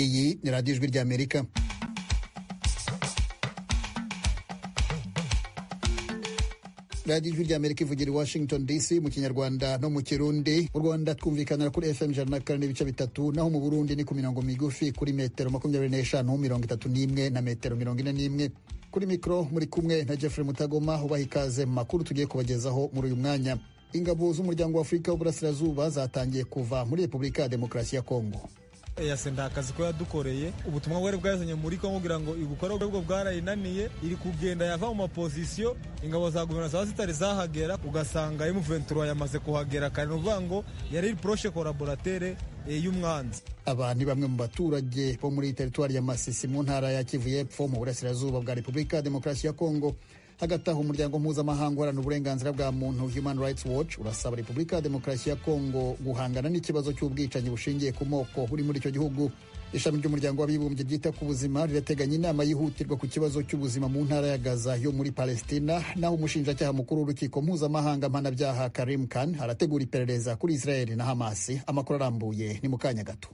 Iyi ni radiyo Ijwi ry'Amerika. Radiyo Ijwi ry'Amerika ivugira i Washington DC mu Kinyarwanda no mu Kirundi. Mu Rwanda twumvikanira kuri FM 104.3, naho mu Burundi ni ku mirongo migufi kuri metero 25, 31 na metero 41. Kuri mikoro muri kumwe na Jeffrey Mutagoma ubaha ikaze mu makuru tugiye kubagezaho muri uyu mwanya. Ingabo z'Umuryango wa Afurika w'Uburasirazuba zatangiye kuva muri Repubulika ya Demokarasi ya Kongo. EAC nta kazi ko yadukoreye, ubutumwa bwari bwazanye muri Kongo kugira ngo ibukore ubwo bwarayinaniye, iri kugenda yava mu mapozisiyo ingabo za guverinoma zaba zitari zahagera, ugasanga M23 yamaze kuhagera kare, ni ukuvuga ngo yari proche collaborateur y'umwanzi. Aba ni bamwe mu baturage bo muri teritwari ya Masisi mu ntara ya Kivu y'Epfo mu burasirazuba bwa Repubulika ya Demokarasi ya Kongo. Hagati aho, umuryango mpuzamahanga uharanira uburenganzira bwa muntu Human Rights Watch urasaba Repubulika ya Demokarasi ya Kongo guhangana n'ikibazo cy'ubwicanyi bushingiye ku moko buri muri icyo gihugu. Ishami ry'Umuryango w'Abibumbye ryita ku buzima rirateganya inama yihutirwa ku kibazo cy'ubuzima mu ntara ya Gaza yo muri Palestina. Naho umushinjacyaha mukuru w'urukiko mpuzamahanga mpanabyaha Karim Khan arategura iperereza kuri Israel na Hamas. Amakuru arambuye ni mu kanya gato.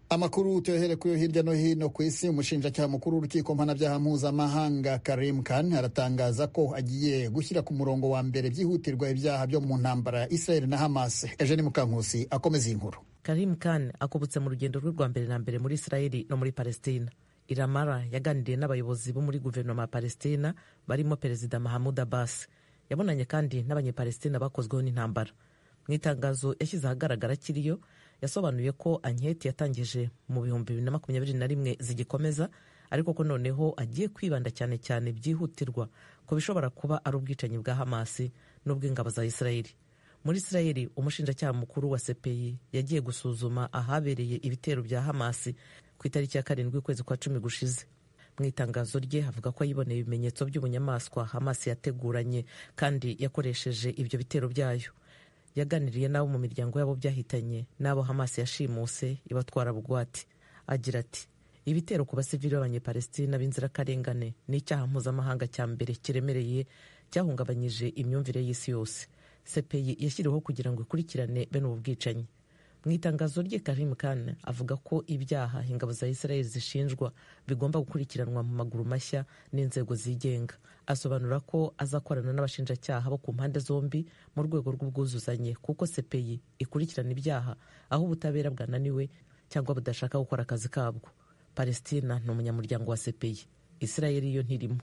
Amakuru tuyahere kuyo hirya no hino ku isi. Umushinjacyaha mukuru w'urukiko mpanabyaha mpuzamahanga Karim Khan aratangaza ko agiye gushyira ku murongo wa mbere byihutirwa ibyaha byo mu ntambara ya Israel na Hamas. Eugene Mukankusi akomeza iyi nkuru. Karim Khan akubutse mu rugendo rwe rwa mbere na mbere muri Israel no muri Palestina. Iramara yaganiriye n'abayobozi bo muri guverinoma ya Palestina barimo Perezida Mahmoud Abbas. Yabonanye kandi n'Abanyepalestina bakozweho n'intambara. Mu itangazo yashyize ahagaragara akiriyo, yasobanuye ko anketi yatangije mu 2021 zigikomeza, ariko ko noneho agiye kwibanda cyane cyane byihutirwa ku bishobora kuba ari ubwicanyi bwa Hamasi n'ubw'ingabo za Israeli. Muri Israeli, umushinjacyaha mukuru wa CPI yagiye gusuzuma ahabereye ibitero bya Hamasi ku itariki ya 7 ukwezi kwa 10 gushize. Mu itangazo rye avuga ko yiboneye ibimenyetso by'ubunyamaswa Hamasi yateguranye kandi yakoresheje ibyo bitero byayo. Yaganiriye n'abo mu miryango yabo byahitanye n'abo Hamas yashimuse ibatwara bugwate. Agira ati: "Ibitero ku basivili b'Abanyepalestina b'inzirakarengane ni icyaha mpuzamahanga cya mbere kiremereye cyahungabanyije imyumvire y'isi yose. CPI yashyiriweho kugira ngo ikurikirane bene ubu bwicanyi." Mu itangazo rye, Karim Khan avuga ko ibyaha ingabo za Israel zishinjwa bigomba gukurikiranwa mu maguru mashya n'inzego zigenga. Asobanura ko azakorana n'abashinjacyaha bo ku mpande zombi mu rwego rw'ubwuzuzanye, kuko CPI ikurikirana ibyaha aho ubutabera bwananiwe cyangwa budashaka gukora akazi kabwo. Palestina ni umunyamuryango wa CPI, Israel yo ntirimo,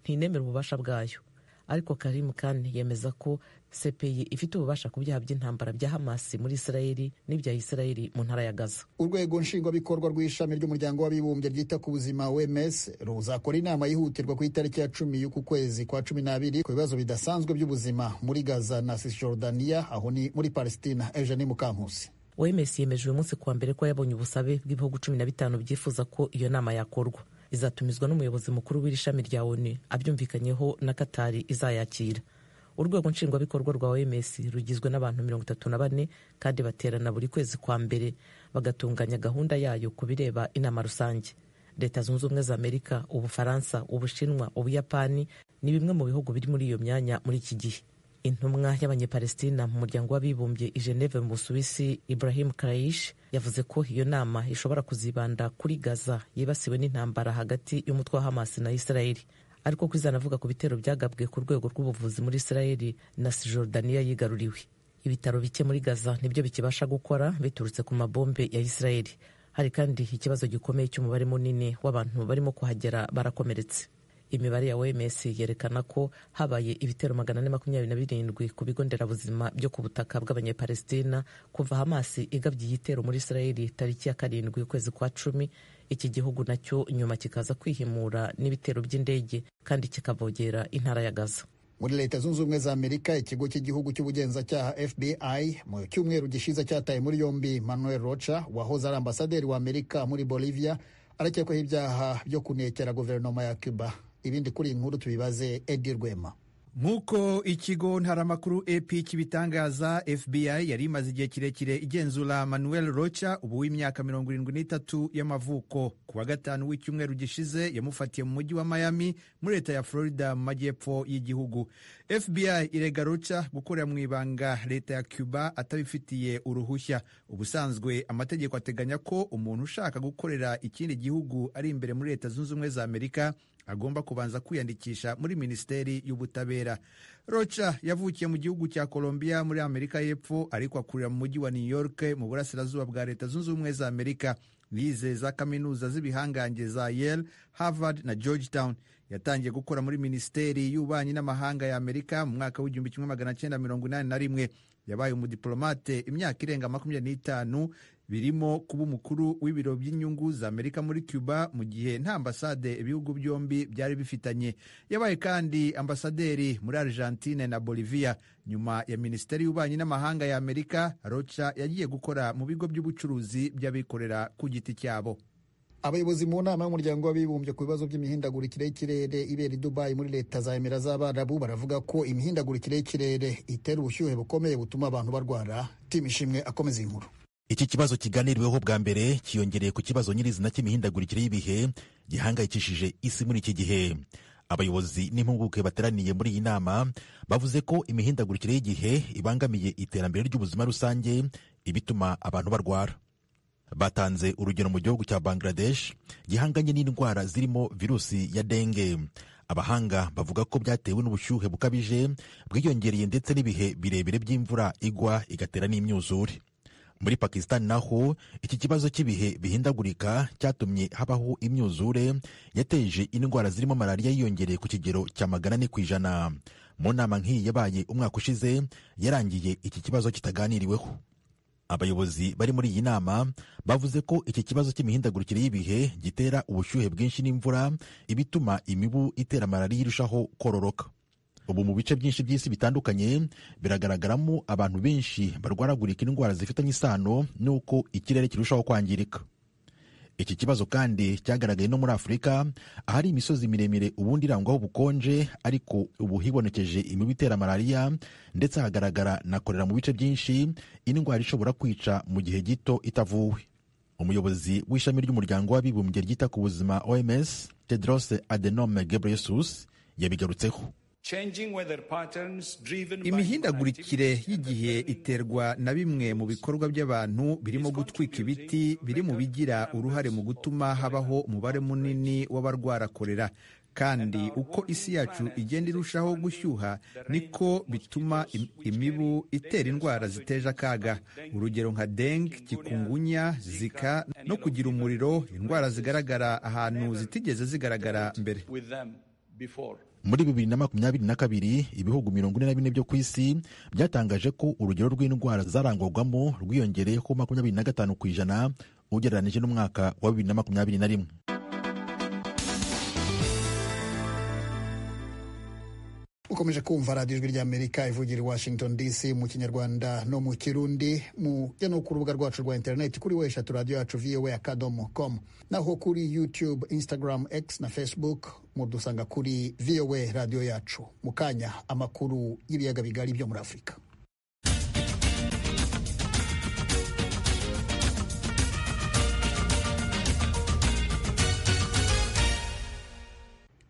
ntinemera ububasha bwayo. Ariko Karim Khan yemeza ko CPI ifite ububasha ku byaha by'intambara bya Hamas muri Israeli n'ibya Israeli mu ntara ya Gaza. Urwego nshingwabikorwa rw'ishami ry'Umuryango w'Abibumbye ryita ku buzima OMS ruzakora inama yihutirwa ku itariki ya 10 y'uku kwezi kwa 12 ku bibazo bidasanzwe by'ubuzima muri Gaza na Cisjordania, aho ni muri Palestina. Eugenie Mukankusi. OMS yemeje uyu munsi kuwa mbere ko yabonye ubusabe bw'ibihugu 15 byifuza ko iyo nama yakorwa. Izatumizwa n'umuyobozi mukuru w'iri shami rya ONU abyumvikanyeho na Katari izayakira. Urwego nshingwabikorwa rwa OMS rugizwe n'abantu 34 kandi baterana buri kwezi kwa mbere bagatunganya gahunda yayo ku bireba inama rusange. Leta Zunze Ubumwe za Amerika, Ubufaransa, Ubushinwa, Ubuyapani ni bimwe mu bihugu biri muri iyo myanya muri iki gihe. Intumwa y'Abanyepalestina mu Muryango w'Abibumbye i Geneve mu Busuwisi, Ibrahim Karayish, yavuze ko iyo nama ishobora kuzibanda kuri Gaza yibasiwe n'intambara hagati y'umutwe wa Hamas na Israeli, ariko ko izanavuga ku bitero byagabwe ku rwego rw'ubuvuzi muri Israeli na Cisjordania yigaruriwe. Ibitaro bike muri Gaza nibyo bikibasha gukora biturutse ku mabombe ya Israeli. Hari kandi ikibazo gikomeye cy'umubare munini w'abantu barimo kuhagera barakomeretse. Imibare ya OMS yerekana ko habaye ibitero 427 ku bigo nderabuzima byo ku butaka bw'Abanyepalestina kuva Hamas igabye igitero muri Israeli tariki ya 7 ukwezi kwa 10. Iki gihugu nacyo nyuma kikaza kwihimura n'ibitero by'indege kandi kikavogera intara ya Gaza. Muri Leta Zunze Ubumwe za Amerika, ikigo cy'igihugu cy'ubugenzacyaha FBI mu cyumweru gishize cyataye muri yombi Manuel Rocha wahoze ari ambasaderi wa Amerika muri Bolivia, arakekwaho ibyaha byo kunekera guverinoma ya Cuba. Ibindi kuri iyi nkuru tubibaze Eddie Rwema. Nk'uko ikigo ntaramakuru AP kibitangaza, FBI yari imaze igihe kirekire igenzura Manuel Rocha, ubu w'imyaka 73 y'amavuko. Ku wa gatanu w'icyumweru gishize yamufatiye mu mujyi wa Miami muri leta ya Florida mu majyepfo y'igihugu. FBI irega Rocha gukorera mu ibanga leta ya Cuba atabifitiye uruhushya. Ubusanzwe amategeko ateganya ko umuntu ushaka gukorera ikindi gihugu ari imbere muri Leta Zunze Ubumwe za Amerika agomba kubanza kwiyandikisha muri Minisiteri y'Ubutabera. Rocha yavukiye mu gihugu cya Colombia muri Amerika y'Epfo, ariko akurira mu mujyi wa New York mu burasirazuba bwa Leta Zunze Ubumwe za Amerika. Yize za kaminuza z'ibihangange za Yale, Harvard na Georgetown. Yatangiye gukora muri Minisiteri y'Ububanyi n'Amahanga ya Amerika mu mwaka w'1981. Yabaye umudiplomate imyaka irenga 25, birimo kuba umukuru w'ibiro by'inyungu za Amerika muri Cuba mu gihe nta ambasade ibihugu byombi byari bifitanye. Yabaye kandi ambasaderi muri Argentine na Bolivia. Nyuma ya Minisiteri y'Ububanyi n'Amahanga ya Amerika, Rocha yagiye gukora mu bigo by'ubucuruzi by'abikorera ku giti cyabo. Abayobozi mu nama y'Umuryango w'Abibumbye ku bibazo by'imihindagurikire y'ikirere ibera i Dubai muri Leta za Emira z'Abarabu baravuga ko imihindagurikire y'ikirere itera ubushyuhe bukomeye butuma abantu barwara. Tim Ishimwe akomeza inkuru. Iki kibazo kiganiriweho bwa mbere kiyongereye ku kibazo nyirizina cy'imihindagurikire y'ibihe gihangayikishije isi muri iki gihe. Abayobozi n'impuguke bateraniye muri iyi nama bavuze ko imihindagurikire y'igihe ibangamiye iterambere ry'ubuzima rusange, ibituma abantu barwara. Batanze urugero mu gihugu cya Bangladesh gihanganye n'indwara zirimo virusi ya denge. Abahanga bavuga ko byatewe n'ubushyuhe bukabije bwiyongereye ndetse n'ibihe birebire by'imvura igwa igatera n'imyuzure. Muri Pakistan naho iki kibazo cy'ibihe bihindagurika cyatumye habaho imyuzure yateje indwara zirimo malariya yiyongereye ku kigero cya 400%. Mu nama nk'iyi yabaye umwaka ushize yarangiye iki kibazo kitaganiriweho. Abayobozi bari muri iyi nama bavuze ko iki kibazo cy'imihindagurikire y'ibihe gitera ubushyuhe bwinshi n'imvura, ibituma imibu itera malariya irushaho kororoka. Ubu mu bice byinshi by'isi bitandukanye biragaragaramo abantu benshi barwaragurika indwara zifitanye isano n'uko ikirere kirushaho kwangirika. Iki kibazo kandi cyagaragaye no muri Afurika, ahari imisozi miremire ubundi irangwaho ubukonje, ariko ubu hibonekeje imibu itera malariya, ndetse hagaragara na korera mu bice byinshi, indwara ishobora kwica mu gihe gito itavuwe. Umuyobozi w'ishami ry'Umuryango w'Abibumbye ryita ku buzima OMS, Tedros Adhanom Ghebreyesus, yabigarutseho. Imihindagurikire y'igihe iterwa na bimwe mu bikorwa by'abantu birimo gutwika ibiti, biri mu bigira uruhare mu gutuma habaho umubare munini w'abarwara korera. Kandi uko isi yacu igenda irushaho gushyuha niko bituma imibu itera indwara ziteje akaga, urugero nka dengue, chikungunya, zika no kugira umuriro, indwara zigaragara ahantu zitigeze zigaragara mbere. Muri 2022 ibihugu 44 byo ku isi byatangaje ko urugero rw'indwara zarangwagwamo rwiyongereyeho 25% ugereranije n'umwaka wa 2021. Ukomeje kumva radiyo Ijwi ry'Amerika ivugira i Washington DC mu Kinyarwanda no mu Kirundi, mujya no ku rubuga rwacu rwa interineti kuri w radiyo yacu voa.com, naho kuri YouTube, Instagram, X na Facebook mudusanga kuri VOA radiyo yacu. Mu kanya amakuru y'ibiyaga bigari byo muri Afurika.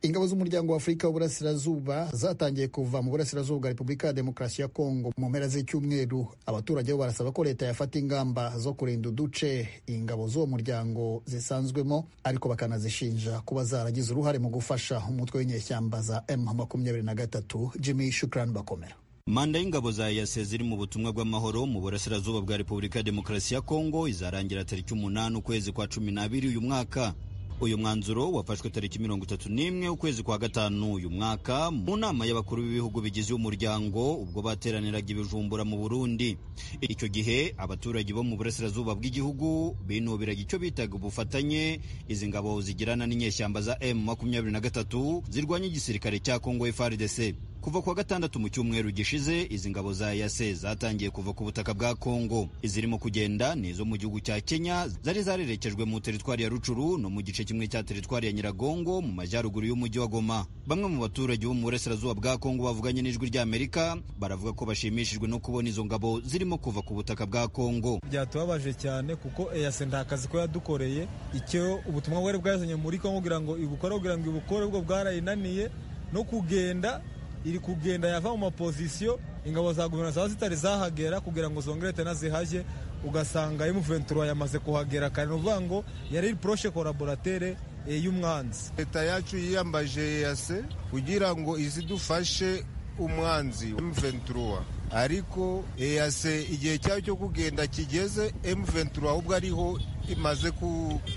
Ingabo z'Umuryango wa Afurika w'Uburasirazuba zatangiye kuva mu burasirazuba bwa Repubulika ya Demokarasi ya Kongo mu mpera z'icyumweru. Abaturage bo barasaba ko leta yafata ingamba zo kurinda uduce ingabo z'uwo muryango zisanzwemo, ariko bakanazishinja kuba zaragize uruhare mu gufasha umutwe w'inyeshyamba za M23. Jimmy Shukran Bakomera. Manda y'ingabo za EAC ziri mu butumwa bw'amahoro mu burasirazuba bwa Repubulika ya Demokarasi ya Kongo izarangira tariki 8 ukwezi kwa 12 uyu mwaka. Uyu mwanzuro wafashwe tariki 31 ukwezi kwa 5 uyu mwaka mu nama y'abakuru b'ibihugu bigize umuryango ubwo bateraniraga i Bujumbura mu Burundi. Icyo gihe abaturage bo mu burasirazuba bw'igihugu binubiraga icyo bitaga ubufatanye izi ngabo zigirana n'inyeshyamba za M23 zirwanya igisirikare cya Kongo FARDC. Kuva kuwa gatandatu mu cyumweru gishize, izi ngabo za EAC zatangiye kuva ku butaka bwa Kongo. Izirimo kugenda ni izo mu gihugu cya Kenya zari zarerekejwe mu teritwari ya Rucuru no mu gice kimwe cya teritwari ya Nyiragongo mu majyaruguru y'umujyi wa Goma. Bamwe mu baturage bo mu burasirazuba bwa Kongo bavuganye n'Ijwi ry'Amerika baravuga ko bashimishijwe no kubona izo ngabo zirimo kuva ku butaka bwa Kongo. Byatubabaje cyane kuko EAC nta kazi ko yadukoreye. Icyo ubutumwa bwari bwazanye muri Kongo kugira ngo ibukore, kugira ngo ibukore ubwo bwarayinaniye no kugenda iri kugenda yava mu mapozisiyo ingabo za guverinoma zaba zitari zahagera kugira ngo zongere tena zihajye, ugasanga M23 yamaze kuhagera kare. Ni ukuvuga ngo yari proche collaborateur y'umwanzi. Leta yacu yiyambaje EAC kugira ngo izidufashe umwanzi M23, ariko EAC igihe cyayo cyo kugenda kigeze, M23 ahubwo ariho imaze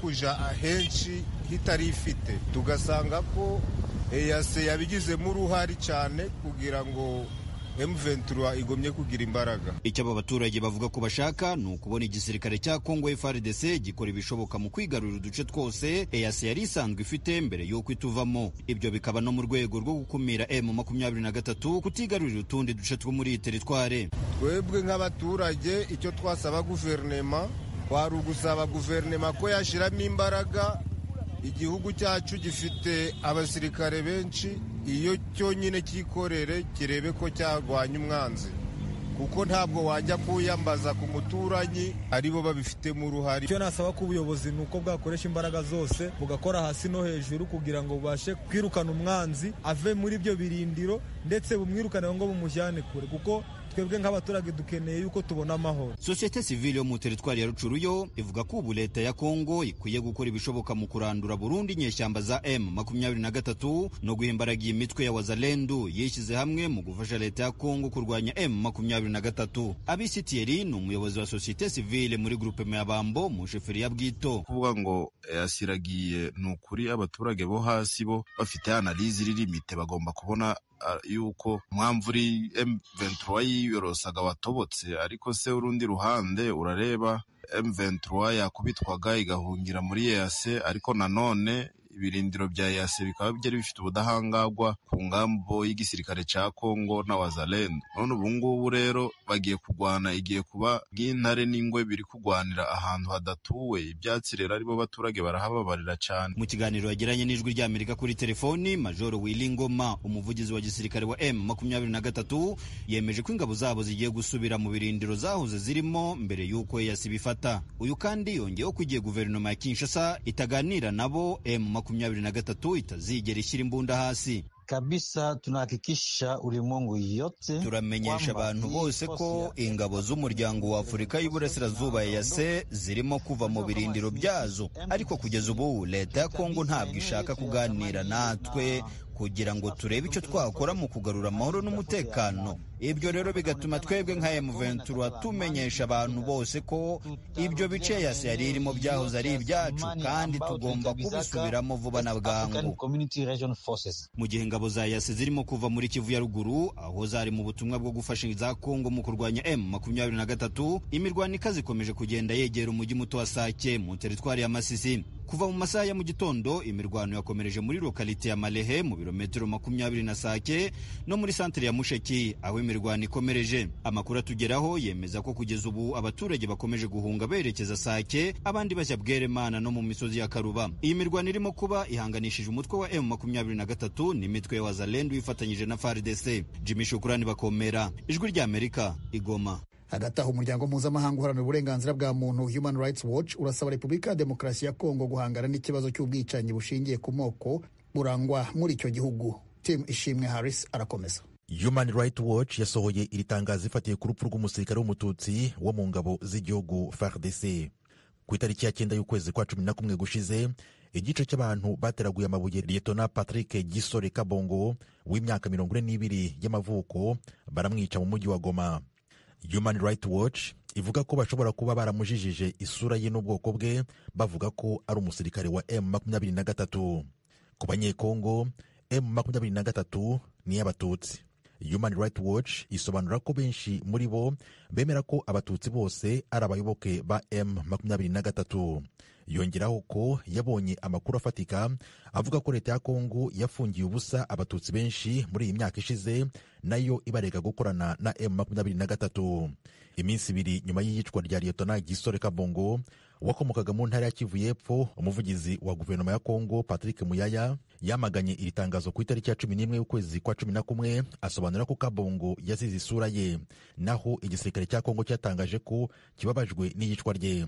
kuja ahenshi hitari ifite, tugasanga ko EAC yabigizemo uruhare cyane kugira ngo M23 igomye kugira imbaraga. Icyo aba baturage bavuga ko bashaka ni ukubona igisirikare cya Kongo FARDC gikora ibishoboka mu kwigarurira uduce twose EAC yari isanzwe ifite mbere y'uko ituvamo. Ibyo bikaba no mu rwego rwo gukumira M23 kutigarurira utundi duce two muri iyi teritware. Twebwe nk'abaturage icyo twasaba guverinema kwari ugusaba guverinema ko yashyiramo imbaraga. Igihugu cyacu gifite abasirikare benshi, iyo cyonyine cyikorere kirebe ko cyarwanya umwanzi, kuko ntabwo wajya kuyambaza ku muturanyi aribo babifitemo uruhare. Icyo nasaba ko ubuyobozi ni uko bwakoresha imbaraga zose bugakora hasi no hejuru kugira ngo bubashe kwirukana umwanzi ave muri ibyo birindiro, ndetse bumwirukane ngo bumujyane kure, kuko twebwe nk'abaturage dukeneye yuko tubona amahoro. Sosiyete sivile yo mu teritwari ya Rucuru yo ivuga ko ubu leta ya Kongo ikwiye gukora ibishoboka mu kurandura burundu inyeshyamba za M23 no guhimbaraga iyi mitwe ya Wazalendu yishyize hamwe mu gufasha leta ya Kongo kurwanya M23. Abisi Thierry ni umuyobozi wa sosiyete sivile muri groupement ya Bambo mu sheferi ya Bwito. Kuvuga ngo yasiragiye ni ukuri, abaturage bo hasi bo bafite analize iri limite, bagomba kubona yuko mpamvu uri M23 yiyorosaga watobotse, ariko se urundi ruhande urareba M23 yakubitwaga igahungira muri EAC, ariko nanone ibirindiro bya EAC bikaba byari bifite ubudahangarwa ku ngambo y'igisirikare ca Kongo na Wazalendo. None ubu ngubu rero bagiye kugwana, igiye kuba nk'intare n'ingwe biri kugwanira ahantu hadatuwe ibyatsi, rero aribo baturage barahababarira cyane. Mu kiganiro yagiranye n'Ijwi ry'Amerika kuri telefoni, Majoro Willy Ngoma, umuvugizi wa gisirikare wa M23, yemeje ko ingabo zabo zigiye gusubira mu birindiro zahoze zirimo mbere y'uko EAC bifata. Uyu kandi yongeyeho ko igihe guverinoma ya Kinshasa itaganira nabo M23 itazigera ishyira imbunda hasi. Kabisa tunahakikisha ulimwengu yote, turamenyesha abantu bose ko ingabo z'umuryango wa Afurika y'Iburasirazuba EAC zirimo kuva mu birindiro byazo, ariko kugeza ubu leta ya Kongo ntabwo ishaka kuganira natwe kugira ngo turebe icyo twakora mu kugarura amahoro n'umutekano. Ibyo rero bigatuma twebwe nka M23 tumenyesha abantu bose ko ibyo bice EAC yari irimo byahoze ari ibyacu kandi tugomba kubisubiramo vuba na bwangu. Mu gihe ingabo za EAC zirimo kuva muri Kivu ya ruguru aho zari mu butumwa bwo gufasha za Kongo mu kurwanya M23, imirwano ikaze ikomeje kugenda yegera umujyi muto wa Sake mu teritwari ya Masisi. Kuva mu masaha ya mu gitondo imirwano yakomereje muri lokalite ya Malehe mu birometero 20 na Sake no muri santere ya Musheki aho imirwano ikomereje. Amakuru atugeraho yemeza ko kugeza ubu abaturage bakomeje guhunga berekeza Sake, abandi bajya Bweremana no mu misozi ya Karuba. Iyi mirwano irimo kuba ihanganishije umutwe wa M23 n'imitwe ya Wazalendo ifatanyije na FARDC. Jimmy Shukrani Bakomera, Ijwi ry'Amerika, Igoma. Hagati aho umuryango mpuzamahanga uharanira uburenganzira bwa muntu Human Rights Watch urasaba Repubulika ya Demokarasi ya Kongo guhangana n'ikibazo cy'ubwicanyi bushingiye ku moko burangwa muri icyo gihugu. Tim Ishimwe Harris arakomeza. Human Rights Watch yasohoye iri tangazo ifatiye ku rupfu rw'umusirikare w'umututsi wo mu ngabo z'igihugu FARDC. Ku itariki ya 9 y'ukwezi kwa 11 gushize, igice cy'abantu bateraguye amabuye Liyetona Patrick Gisore Kabongo w'imyaka 42 y'amavuko baramwica mu mujyi wa Goma. Human Rights Watch ivuga ko bashobora kuba baramujijije isura ye n'ubwoko bwe, bavuga ko ari umusirikare wa M23. Ku banyekongo, M23 ni iy'abatutsi. Human Rights Watch isobanura ko benshi muri bo bemera ko abatutsi bose ari abayoboke ba M23. Yongeraho ko yabonye amakuru afatika avuga ko leta ya Kongo yafungiye ubusa abatutsi benshi muri iyi myaka ishize, nayo ibarega gukorana na M23. Iminsi ibiri nyuma y'iyicwa rya Liyetona Gisore Kabongo wakomokaga mu ntara ya Kivu y'Epfo, umuvugizi wa guverinoma ya Kongo Patrick Muyaya yamaganye iri tangazo ku itariki ya 11 y'ukwezi kwa 11, asobanura ko Kabongo yazize isura ye. Naho igisirikare cya Kongo cyatangaje ko kibabajwe n'iyicwa rye,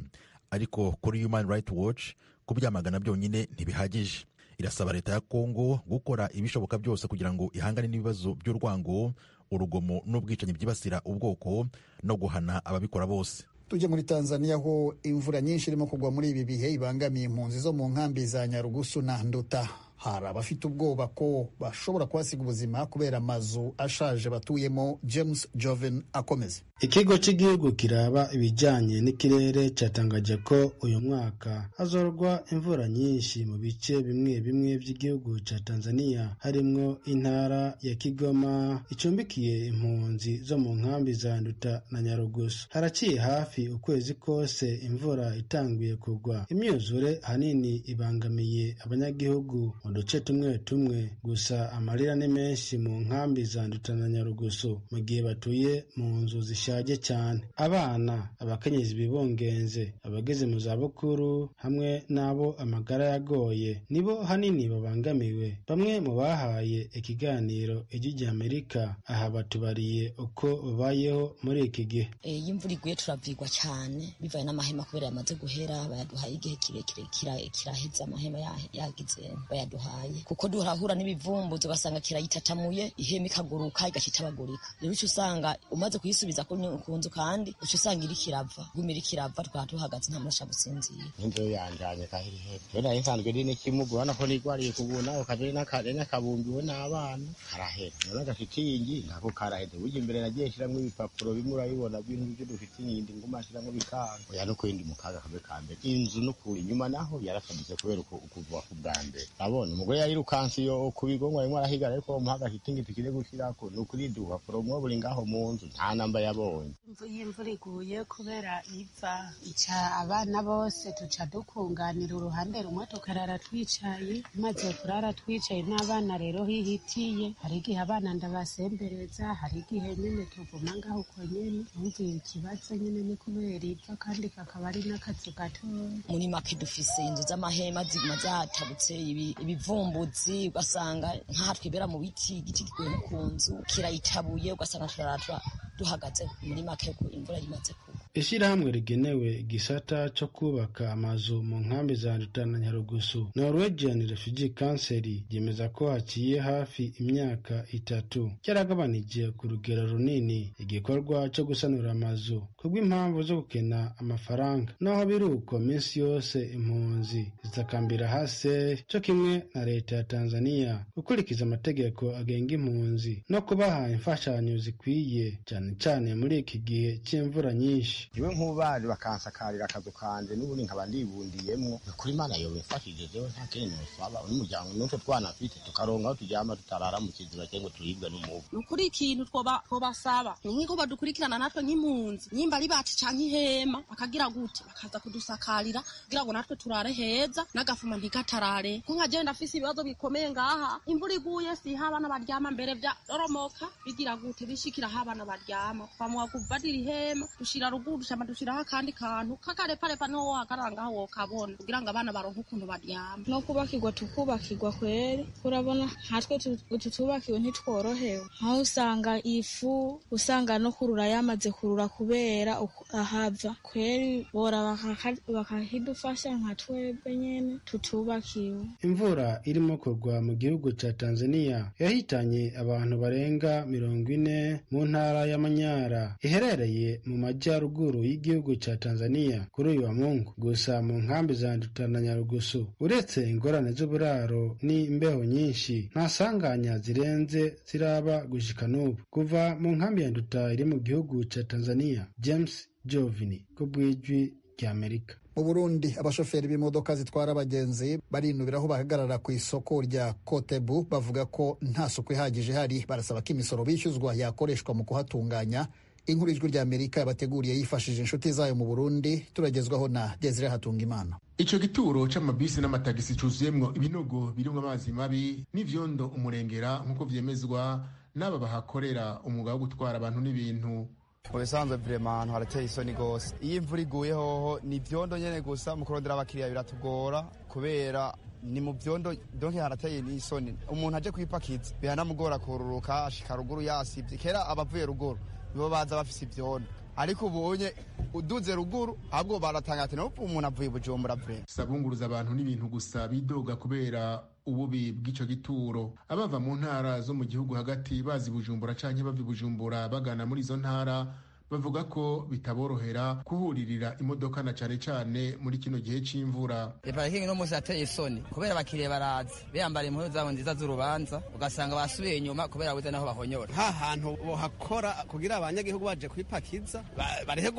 ariko kuri Human Rights Watch kubyamagana byonyine ntibihagije. Irasaba leta ya Kongo gukora ibishoboka byose kugira ngo ihangane n'ibibazo by'urwango, urugomo n'ubwicanyi byibasira ubwoko no guhana ababikora bose. Tujye muri Tanzania, aho imvura nyinshi irimo kugwa muri ibi bihe ibangamiye impunzi zo mu nkambi za Nyarugusu na Nduta. Hari abafite ubwoba ko bashobora kuhasiga ubuzima kubera amazu ashaje batuyemo. James Joven akomeza. Ikigo cy'igihugu kiraba ibijyanye n'ikirere cyatangaje ko uyu mwaka hazorwa imvura nyinshi mu bice bimwe bimwe by'igihugu cya Tanzania, harimwo intara ya Kigoma icumbikiye impunzi zo mu nkambi za Nduta na Nyarugusu. Haraciye hafi ukwezi kose imvura itanguye kugwa. Imyuzure ahanini ibangamiye abanyagihugu mu duce tumwe tumwe, gusa amarira ni menshi mu nkambi za Nduta na Nyarugusu mu gihe batuye mu nzu zishaje cyane. Abana, abakenyezi bibungenze, abageze mu zabukuru hamwe n'abo amagara yagoye nibo hanini babangamiwe. Bamwe mu bahaye ikiganiro Ijwi ry'Amerika aha batubariye uko babayeho muri iki gihe. Iyo imvura iguye turavirwa cyane bivaye n'amahema kubera yamaze guhera, bayaduhaye igihe kirekire kiraheze amahema yagize bayaduhaye, kuko duhura n'ibivumbuzi ugasanga kirayitatamuye ihema ikaguruka igacitabagurika. Rero uca usanga umaze kuyisubiza ku nzu kandi uca usanga iriko irava, iguma iriko irava, tukaba tuhagaze nta muntu ashobora gusinzira. Inzu yanjanye kahiri hepfo rero nari nsanzwe ndi n'ikimuga, urabona ko nigwariye kuguna ukajya n'akabumbiwe n'abana karahera, none agashitingi nako karaheze. Burya imbere nagiye nshiramwo ibipapuro bimwe urabibona bintu by'udushitingi nguma nshiramwo bikanga, oya no kwindi mu kaga kabe ka mbere. Inzu n'ukuri inyuma naho yarasabitse kubera ukuva ku bwa mbere. Urabona umugore yarirukanse iyo ku bigongo arimo arahigara, ariko bamuha agashitingi tukire gushirako ni ukuri udupapuro mwo buri ngaho mu nzu nta namba yabonye. Iyo imvura iguye kubera iva ica abana bose tuca dukunganira uruhande rumwe tukarara twicaye, maze kurara twicaye n'abana rero hihitiye, hari igihe abana ndabasembereza, hari igihe nyene tuguma ngaho uko nyene. Numviye ikibazo nyene ni kubera iva kandi kakaba ari n'akazu gatoya. Muri make dufise inzu z'amahema ziguma zatabutse ibivumbuzi, ugasanga nk'aha twibera mu biti, igiti kiguye no ku nzu kirayitabuye, ugasanga turara duhagaze muri make ko imvura imaze kugwa. Ishyirahamwe rigenewe igisata cyo kubaka amazu mu nkambi za Nduta na Nyarugusu, Norwegian Refugee Council, ryemeza ko haciye hafi imyaka 3 cyaragabanije ku rugero runini igikorwa cyo gusanura amazu kubw'impamvu zo gukena amafaranga. Naho biri uko, minsi yose impunzi zitakambira hase cyo kimwe na leta ya Tanzania gukurikiza amategeko agenga impunzi no kubaha imfashanyo zikwiye, cyane cyane muri iki gihe cy'imvura nyinshi. Jewe nk'ubaje bakansakarira akazu kanje n'ubundi nkaba ndibundiyemwo, kuri Imana yoba imfashije, jewe nta kindi nosaba n'umuryango n'utwo twana mfite tukaronka aho turyama tutarara mu kiziba cyangwa turibwa n'umubu. Ni ukuri ikintu twobasaba ni nk'uko badukurikirana natwe nk'impunzi, nimba ari bacu canke ihema bakagira gute bakaza kudusakarira kugira ngo natwe turare heza n'agafuma ntigatarare. Ko nka jewe ndafise ibibazo bikomeye ngaha, imvura iguye siho abana baryama mbere vyaroromoka bigira gute bishikira aho abana baryama, twamuha kuvadira ihema dushira ruguru dushama dushiraho akandi kantu kakareparepa niho wohagarara ngaho wokabona kugira ngo abana baronke ukuntu baryama. No kubakirwa tukubakirwa kweri, urabona nkatwe tutubakiwe ntitworohewe, aho usanga ifu usanga no kurura yamaze kurura kubera ahava kweri, bora bakahidufasha nka twebwe nyene tutubakiwe. Imvura irimo kugwa mu gihugu ca Tanzania yahitanye abantu barenga 40 mu ntara ya Manyara iherereye mu majyaruguru y'igihugu ca Tanzania kuri uyu wa Mungu. Gusa mu nkambi za Nduta na Nyarugusu, uretse ingorane z'uburaro n'imbeho nyinshi, nta sanganya zirenze ziraba gushika n'ubu. Kuva mu nkambi ya Nduta iri mu gihugu ca Tanzania, James Jovini ku bw'Ijwi ry'Amerika. Mu Burundi, abashoferi b'imodoka zitwara abagenzi barinubira aho bahagarara ku isoko rya Kotebu, bavuga ko nta suku ihagije ihari. Barasaba ko imisoro bishyuzwa yakoreshwa mu kuhatunganya. Inkuru Ijwi rya Amerika yabateguriye yifashishije inshuti zayo mu Burundi, turagezwaho na Desire Hatungimana. Ico gituro c'amabisi n'amatagisi cuzuyemwo ibinogo birimwo amazi mabi n'ivyondo umurengera, nk'uko vyemezwa n'aba bahakorera umwuga wo gutwara abantu n'ibintu. Mu bisanzwe vraiment ahantu harateye isoni gose. Iyo imvura iguye hoho ni ivyondo nyene gusa, mu kurondera abakiriya biratugora kubera ni mu vyondo, donc harateye n'isoni. Umuntu aje kwipakiza biranamugora kururuka ashika ruguru yasivye. Kera abavuye ruguru nibo baza bafise ivyondo, ariko ubonye uduze ruguru ahubwo baratanga ati no umuntu avuye Bujumbura vraiment. Sabunguruza abantu n'ibintu gusa bidoga kubera ububi bw'ico gituro. Abava mu ntara zo mu gihugu hagati bazi Bujumbura canke bava Bujumbura bagana muri izo ntara bavuga ko bitaborohera kuhuririra imodoka na cane cane muri kino gihe c'imvura. Iparikingi no musi ateye isoni kubera abakiriya baraza biyambara impuzu zabo nziza z'urubanza, ugasanga basubiye inyuma kubera buze naho bahonyora. Ha hantu bohakora kugira abanyagihugu baje kwipakiza barehe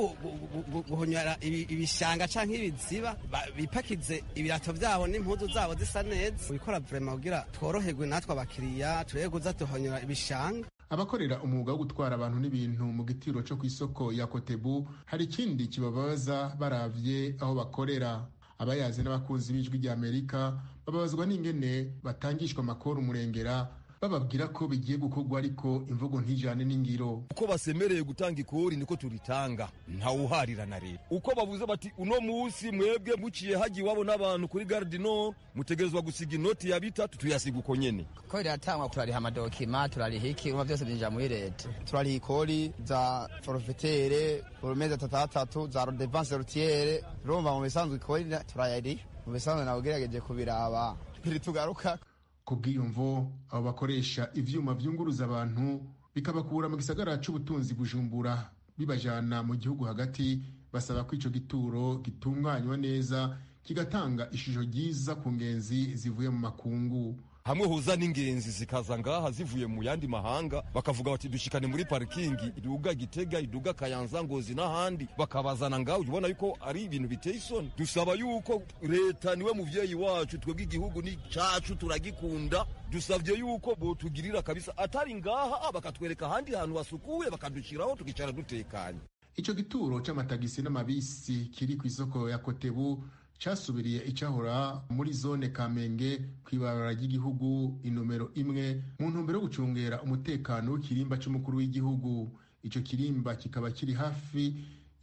guhonyora ibishanga canke ibiziba, bipakize ibirato vyabo n'impuzu zabo zisa neza. Bikora vraiment kugira tworoherwe natwe abakiriya, tureke kuza duhonyora ibishanga. Abakorera umwuga wo gutwara abantu n'ibintu mu gitiro cyo ku isoko ya Kotebu hari ikindi kibabaza baravye aho bakorera. Abayazi n'abakunzi b'Ijwi rya Amerika bababazwa n'ingene batangishwa amakoro umurengera, bababwira ko bigiye gukorwa ariko imvugo ntijane n'ingiro. Uko basemereye gutanga ikori niko turitanga, ntawuharirana. Rero uko bavuze bati uno munsi mwebwe muciye haji iwabo n'abantu kuri Gare du Nord mutegerezwa gusiga inoti ya bitatu, tuyasiga uko nyene. Ko riratangwa, turariha amadokima, turariha iki, urumva byose byinjira muri leta. Turariha ikori za forfaitere buri mezi atatu atatu, za redevance routiere. Urumva mu bisanzwe ikori turayariha mu bisanzwe, nawe ugerageje kubiraba ntitugaruka. Ku bwiyumvo abo bakoresha ivyuma vyunguruza abantu bikabakura mu gisagara c'ubutunzi Bujumbura bibajana mu gihugu hagati, basaba ko ico gituro gitunganywa neza kigatanga ishusho ryiza ku ngenzi zivuye mu makungu. Hamwe huza n'ingenzi zikaza ngaha zivuye mu yandi mahanga, bakavuga bati dushikane muri parikingi iduga Gitega, iduga Kayanza, Ngozi n'ahandi, bakabazana ngaho, ubona yuko ari ibintu biteye isoni. Dusaba yuko leta, niwe muvyeyi wacu, twebwe igihugu ni cacu turagikunda, dusavye yuko botugirira kabisa atari ngaha, bakatwereka ahandi hantu hasukuye bakadushiraho tukicara dutekanye. Ico gituro c'amatagisi n'amabisi kiri ku isoko ya Kotebu casubiriye icahora muri zone Kamenge kw'ibarabara ry'igihugu inomero 1 mu ntumbero yo gucungera umutekano w'ikirimba c'umukuru w'igihugu. Ico kirimba kikaba kiri hafi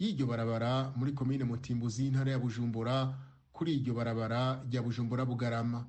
y'iryo barabara muri komine Mutimbuzi y'intara ya Bujumbura, kuri iryo barabara rya Bujumbura Bugarama.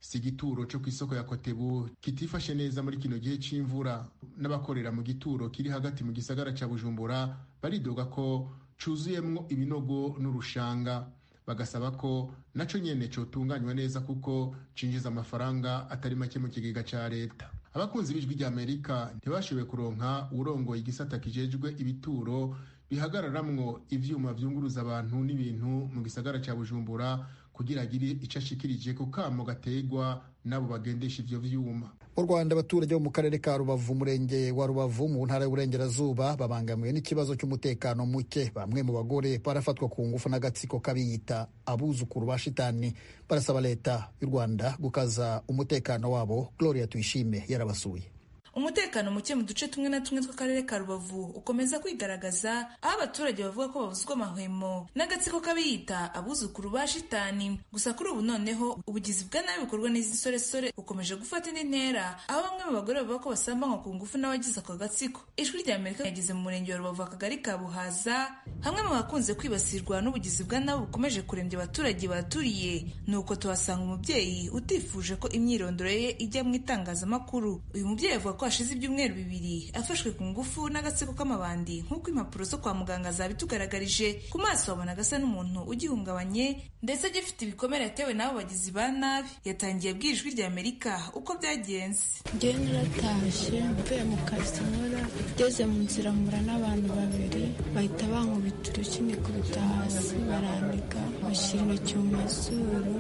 Si igituro co kw'isoko ya Kotebu kitifashe neza muri kino gihe c'imvura. N'abakorera mu gituro kiri hagati mu gisagara ca Bujumbura baridoga ko cuzuyemwo ibinogo n'urushanga, bagasaba ko naco nyene cotunganywa neza kuko cinjiza amafaranga atari make mu kigega ca leta. Abakunzi b'Ijwi rya Amerika ntibashoboye kuronka uwurongoye igisata kijejwe ibituro bihagararamwo ivyuma vyunguruza abantu n'ibintu mu gisagara ca Bujumbura kugira agire ico ashikirije ku kamo gategwa n'abo bagendesha ivyo vyuma. Mu Rwanda, abaturage bo mu karere ka Rubavu, umurenge wa Rubavu mu ntara y'Uburengerazuba, babangamiwe n'ikibazo cy'umutekano muke. Bamwe mu bagore barafatwa ku ngufu n'agatsiko k'abiyita abuzukuru ba shitani. Barasaba leta y'u Rwanda gukaza umutekano wabo. Gloria Tuyishime yarabasuye. Umutekano muke mu duce tumwe na tumwe tw'akarere ka Rubavu ukomeza kwigaragaza, aho abaturage bavuga ko babuzwa amahwemo n'agatsiko k'abiyita abuzukuru ba shitani. Gusa kuri ubu noneho ubugizi bwa nabi bukorwa n'izi nsoresore bukomeje gufata indi ntera, aho bamwe mu bagore bavuga ko basambanywa ku ngufu n'abagize ako gatsiko. Ijwi rya Amerika yageze mu murenge wa Rubavu, akagari ka Buhaza, hamwe mu bakunze kwibasirwa n'ubugizi bwa nabi bukomeje kurembya abaturage baturiye. Nuko tuhasanga umubyeyi utifuje ko imyirondoro ye ijya mu itangazamakuru. Uyu mubyeyi avuga ko hashize ibyumweru 2 afashwe ku ngufu n'agatsiko k'amabandi, nk'uko impapuro zo kwa muganga zabitugaragarije. Ku maso wabonaga asa n'umuntu ugihungabanye ndetse agifite ibikomere yatewe n'abo bagizi ba nabi. Yatangiye abwira Ijwi rya Amerika uko byagenze. Njyewe naratashye mvuye mu kazi nkora, ngeze mu nzira mpura n'abantu babiri bahita bankubita urushyi nikubita hasi, barandika bashyira intoki mu mazuru,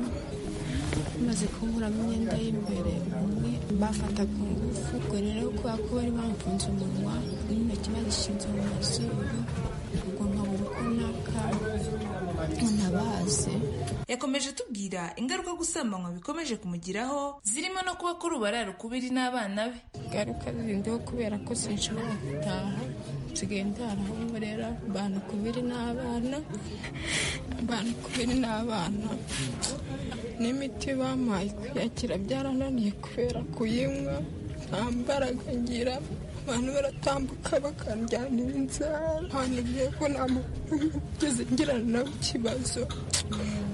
bamaze kunkuramo imyenda y'imbere umwe bafata ku ngufu. Ubwo rero kubera ko bari bamfunze umunwa n'intoki bazishinze mu mazuru, ubwo nkabura uko naka ntabaze. Yakomeje atubwira ingaruka gusambanywa bikomeje kumugiraho, zirimo no kuba kuri ubu arara ukubiri n'abana be. Ingaruka zindiho kubera ko sinshobora gutaha, Nsigaye ndara aho nkorera, mbana kubiri n'abana, mbana kubiri n'abana. N'imiti bampaye kuyakira byarananiye kubera kuyinywa, nta mbaraga ngira. Abantu baratambuka bakanjyanira inzara, abantu ko nta muntu ugeze ngirana nabo ikibazo,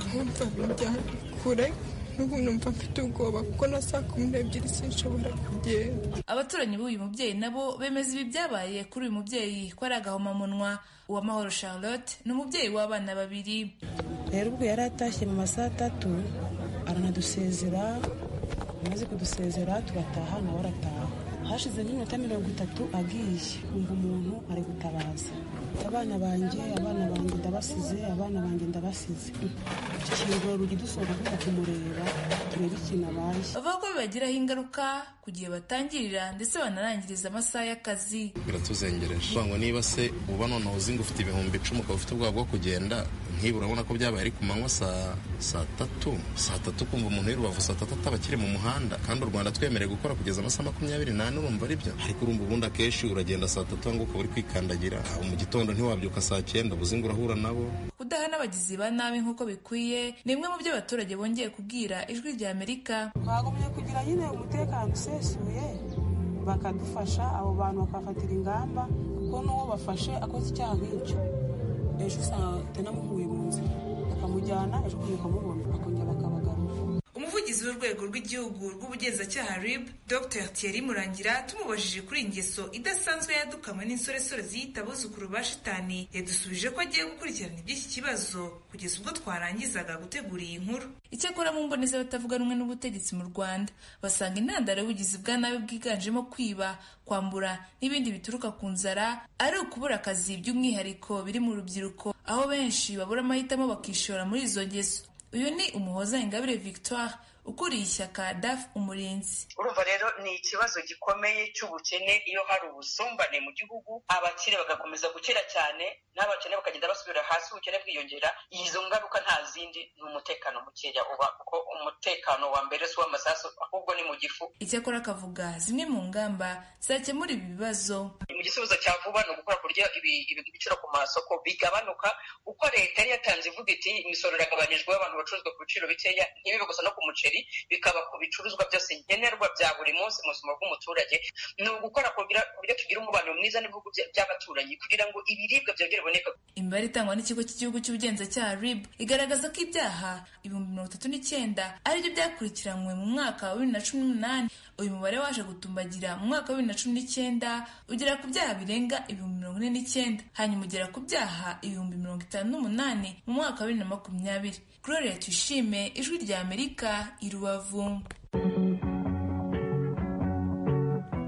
nkumva binjyanye kure. N'ubu numva mfite ubwoba kuko na saa 12 sinshobora kugenda. Abaturanyi b'uyu mubyeyi nabo bemeza ibi byabaye kuri uyu mubyeyi ko ari agahomamunwa. Uwamahoro Charlotte ni umubyeyi w'abana babiri. Rero ubwo yari atashye mu ma 3:00 aranadusezera, amaze kudusezera turataha, nawe arataha. Hashize nk'iminota 30 agiye, umva umuntu ari gutabaza, abana banjye, abana banjye ndabasize, abana banjye ndabasize. Dukingura urugi dusohoka tujya kumureba, turebe ikintu abaye. Bavuga ko bibagiraho ingaruka ku gihe batangirira ndetse banarangiriza amasaha y'akazi. Biratuzengereje ngo niba se uba noneho uzi ngo ufite 10,000 ukaba ufite ubwoba bwo kugenda, nk'ibi urabona ko byabaye ari ku manywa saa tatu, kumva umuntu w'i Rubavu saa 3 ataba akiri mu muhanda, kandi u Rwanda twemerewe gukora kugeza amasaha 24, urumva ari byo. Ariko urumva ubundi akenshi uragenda saa 3 ngo ukaba uri kwikandagira, mu gitondo ntiwabyuka saa 9, ubuze ngo urahura nabo. Kudahana abagizi ba nabi nk'uko bikwiye ni bimwe mu byo abaturage bongeye kubwira Ijwi rya Amerika. Twagumye kugira nyine umutekano usesuye, bakadufasha abo bantu bakabafatira ingamba, kuko n'uwo bafashe akoze icyaha nk'icyo ejo usanga atanamuhuye mu nzira, bakamujyana ejo ukamubona bakongera bakabagarura. Umuvugizi w'urwego rw'igihugu rw'ubugenzacyaha RIB, Dr Thierry Murangira, tumubajije kuri iyi ngeso idasanzwe yadukamwe n'insoresore ziyita abuzukuru ba shitani, yadusubije ko agiye gukurikirana iby'iki kibazo kugeza ubwo twarangizaga gutegura iyi nkuru. Icyakora mu mboneza batavuga rumwe n'ubutegetsi mu Rwanda basanga intandaro y'ubugizi bwa nabi bwiganjemo kwiba, kwambura n'ibindi bituruka ku nzara ari ukubura akazi, by'umwihariko biri mu rubyiruko, aho benshi babura amahitamo bakishora muri izo ngeso. Uyu ni Umuhoza Ingabire Victoire ukuriye ishyaka DAF Umurinzi. Urumva rero ni ikibazo gikomeye cy'ubukene. Iyo hari ubusumbane mu gihugu, abakire bagakomeza gukira cyane n'abakene bakagenda basubira hasi, ubukene bwiyongera. Izo ngaruka nta zindi ni umutekano mukeya uba, kuko umutekano wa mbere si uw'amasasu ahubwo ni mu gifu. Icyakora akavuga zimwe mu ngamba zakemura ibi bibazo. Mu gisubizo cya vuba ni ugukora ku buryo ibiciro ku masoko bigabanuka. Uko leta yari yatanze ivuga iti imisoro iragabanijwe, abantu bacuruzwa ku biciro bikeya, ntibibe gusa no ku muceri, bikaba ku bicuruzwa byose nkenerwa bya buri munsi mu buzima bw'umuturage. Ni ugukora ku buryo tugira umubano mwiza n'ibihugu by'abaturanyi kugira ngo ibiribwa byongere biboneke. Imibare itangwa n'ikigo cy'igihugu cy'ubugenzacyaha RIB igaragaza ko ibyaha 39,000 aribyo byakurikiranywe mu mwaka wa 2018. Uyu mubare waje gutumbagira mu mwaka wa 2019 ugera ku byaha birenga 49,000, hanyuma ugera ku byaha 58,000 mu mwaka wa 2020. Gloria Tuyishime, Ijwi rya Amerika, i Rubavu.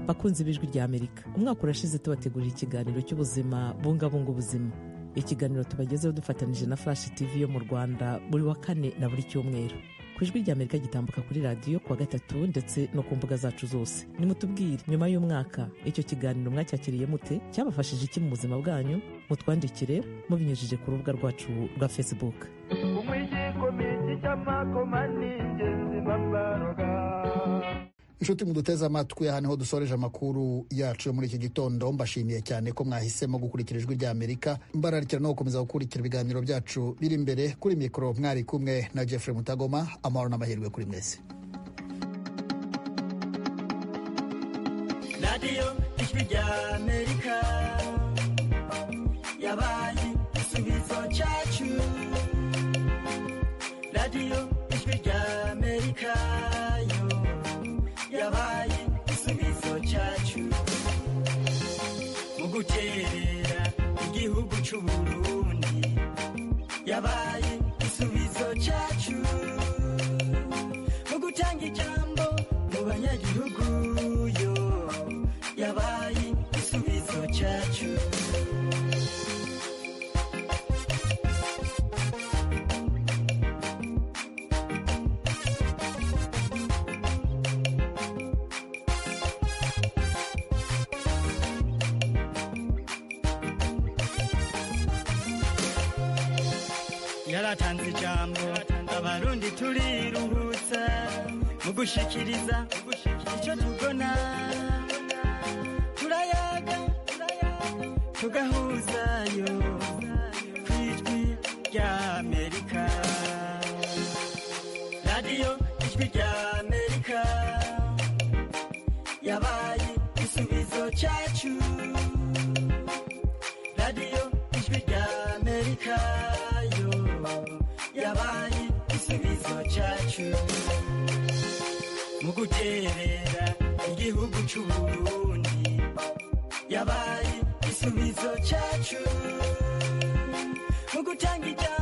Bakunzi b'Ijwi rya Amerika, umwaka urashize tubategurira ikiganiro cy'ubuzima bungabunga ubuzima. Ikiganiro tubagezeho dufatanije na Flash TV yo mu Rwanda buri wa kane na buri cyumweru. Ku Ijwi rya Amerika gitambuka kuri radiyo kuwa gatatu ndetse no ku mbuga zacu zose. Nimutubwire nyuma y'umwaka icyo kiganiro mwacyakiriye mute, cyabafashije iki mu buzima bwanyu? Mutwandikire mubinyujije ku rubuga rwacu rwa Facebook. Inshuti muduteze amatwi, aha niho dusoreje amakuru yacu yo muri iki gitondo. Mbashimiye cyane ko mwahisemo gukurikira Ijwi rya Amerika, mbararikira no gukomeza gukurikira ibiganiro byacu biri imbere. Kuri mikoro mwari kumwe na Jeffrey Mutagoma. Amahoro n'amahirwe kuri mwese. Radiyo Ijwi rya Amerika yabaye igisubizo cyacu. Radiyo Ijwi rya Amerika yo yabaye igisubizo cyacu. Mu guterera igihugu cy'Uburundi yabaye igisubizo cyacu. Mu gutanga ijambo mu banyagihugu yo yabaye igisubizo cyacu. Yaratanze ijambo, abarundi turiruhutsa mu gushikiriza icyo tubona, turayaga, Tugahuzayo ku Ijwi rya Amerika. Radiyo Ijwi rya Amerika yabaye igisubizo cyacu. Radiyo Ijwi rya Amerika yo yabaye igisubizo cyacu mu guterera igihugu cy'Uburundi, yabaye igisubizo cyacu mu gutanga ijambo.